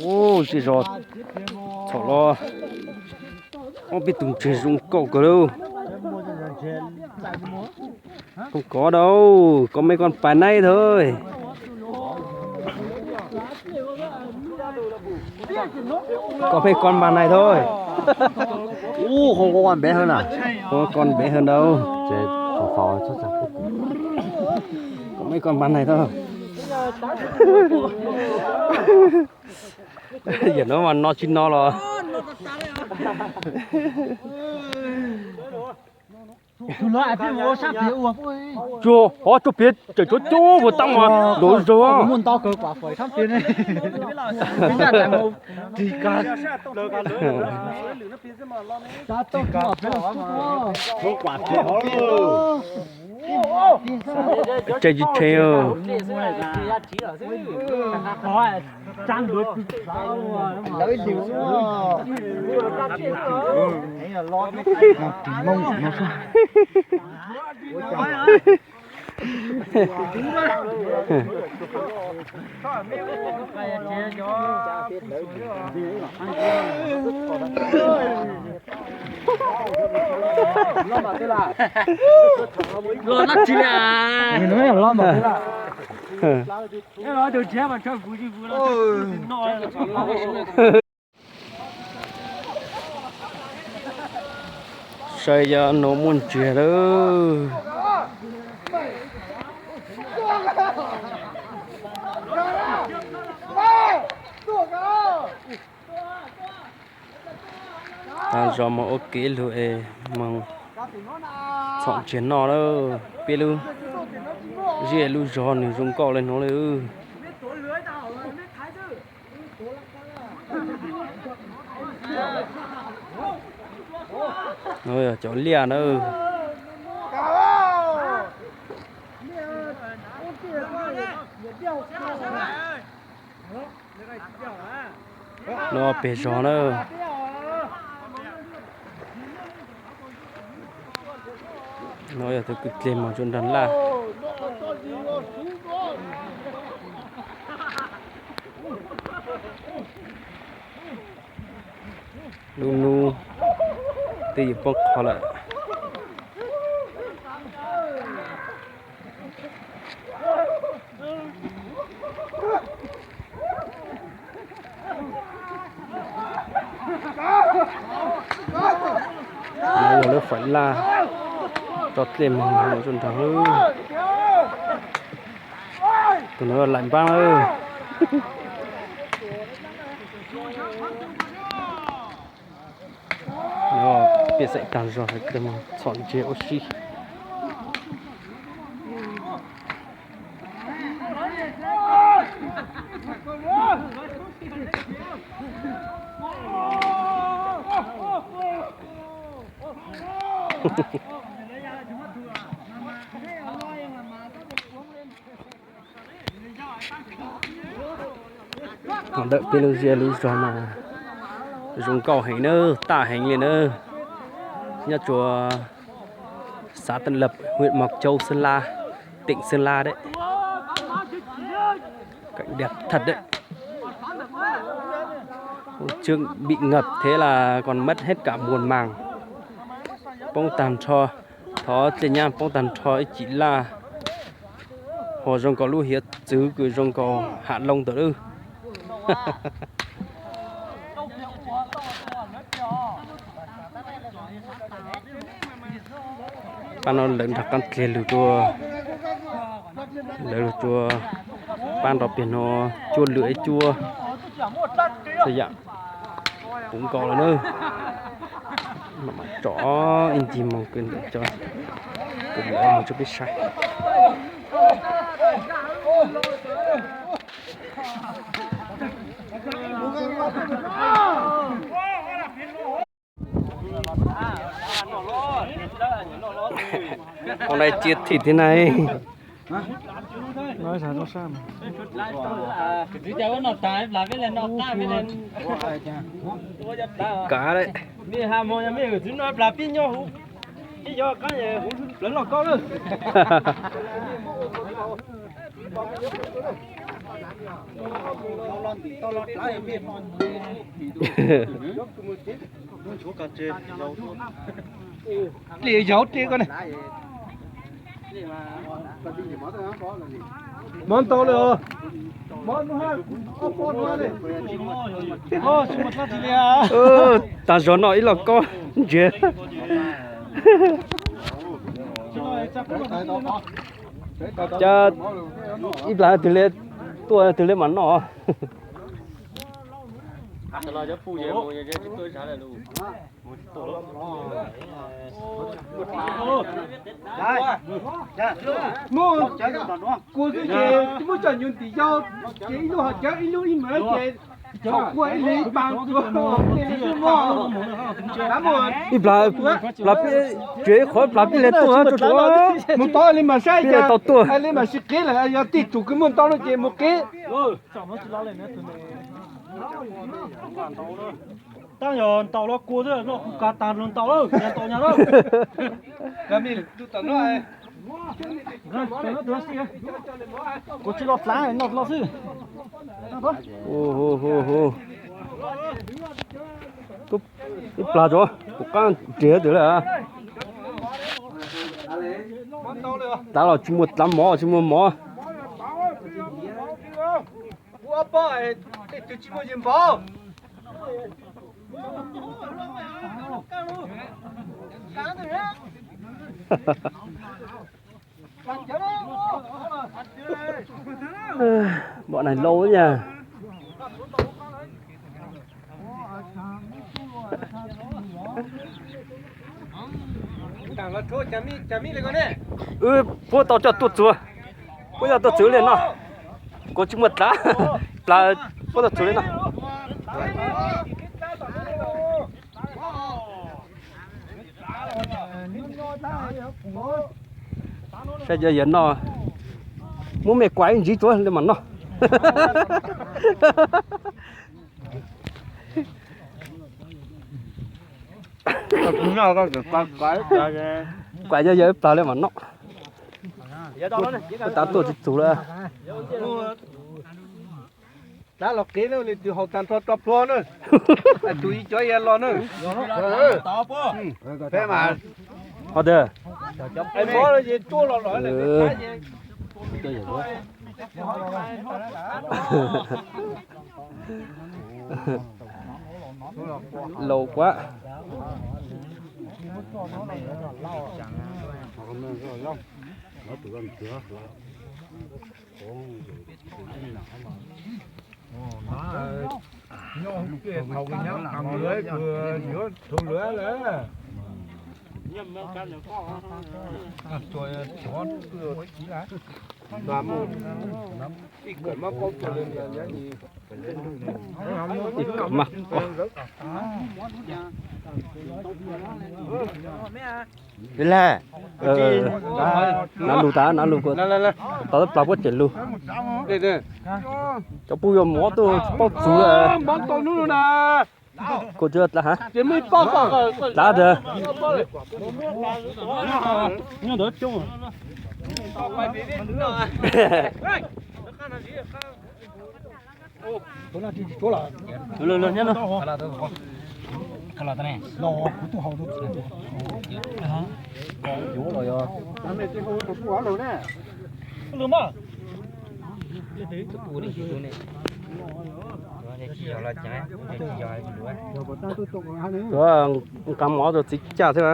Ub, zej zos txhom los ob peb tus ntseg zoo nkauj kawg lauj. Không có đâu, có mấy con pa nai thôi. Có mấy con pa nai thôi. Ú, không có con bé hơn à? Không có con bé hơn đâu. Có mấy con pa nai thôi. Yam no mas no tsis no los. Tsuag hov tsuag piav tseem tsuav cub puas tau mas ntuv zog. Tse tsis tshe. Los nab tsis li. Saib yog no muaj ntsiag lawm. Tag zog mas ua kev lug es mas txhom ntsiag noj lawm. Peb lub zej lub zog nws zoo nkauj li no li. No yog cov liaj na. No pem zog na. No yog tus kwv dleg mog, tsuas nrog laj. Lub hnub twb yuav poob qho lawm. No yog lub fam laj tso dlej mog, tsuas nrog lub. Tus no laim npaab lawm. Pej xeem taag zog, txhom ntsiag ua si. Ntawm peb lub zej lub zog mas zoo nkauj heev na, taj heev li na. Nyob rua xã Tân Lập, huyện Mộc Châu, Sơn La, tỉnh Sơn La đấy. Cảnh đẹp thật đấy. Hôm trước bị ngập thế là còn mất hết cả muôn màng. Poob tag nrho, thov dlej nyab poob tag nrho ib cim laj. Ho zoo nkaus lub hiav txwv kws zoo nkaus Hà Long ntawd lawm. Pab no lawv nrog qaab dlej lug rua, lawv lug rua pab nrov pliag no cuaj lwm ib cuab. Xwb yam puv nkaus lawm na. Mam tsom ib ncig moog kws ntawm cov kuv muab moog rua peb saib. Hôm nay chia thịt thế này. Cá đấy. Li yauv li ko ne. Mov ntau lawm os. Mov nub hab ob pob nub hab li. Tag zog noj ib lauj kaub ntsiav. Cas ib plag twg li tuaj twg li mas noj. Muab kua xwb ces muab coj nyuag ntim yau, ces ib lub ho cawv ib lub ib mev ces thaum kua ib leeg ib plag. Ib plag, plag peb, tsuas ib qhov plag peb li tuaj tsuas tsuas. Mus tau li mas saib li tau tuaj li mas sib qev lawm, yog tij tus kws muaj ntau no ces mus qev. Tab yog ntau los kua xwb, noj kuv kav tag los ntau lawm, yog ntau nyag lawm. Kuv tsis los tlav, noj los xwb. Ib plag tso, kuv qab nrhiav twg lawm. Tlav los tsis muaj tlav mov, tsis muaj mov. Npom neeg lauj nyaj. Wb puab tau coj tuaj txuas, puab coj tuaj txuas li no. Kuv tsis muaj tlav, plas puab tau txuas li no. Saib yog noj, muab mej kuam ib ntsis tsuav li mas noj. Kuam yog yog ib plag li mas noj. Puab tav tuaj tsis txug lawm. Dab los qev na, tus haus tag nrho rau pluag na, tus ib cov ya los na. Ho tiag. Laus kuab. Nav lug tas, nav lug, tau plag puab tseem lug. Cov pub yuav mov tuaj tsis paub txug lawm. Kuv tsis dlav ha. Dlav tiag. Tuav nqa mov rau txiv caj thiab.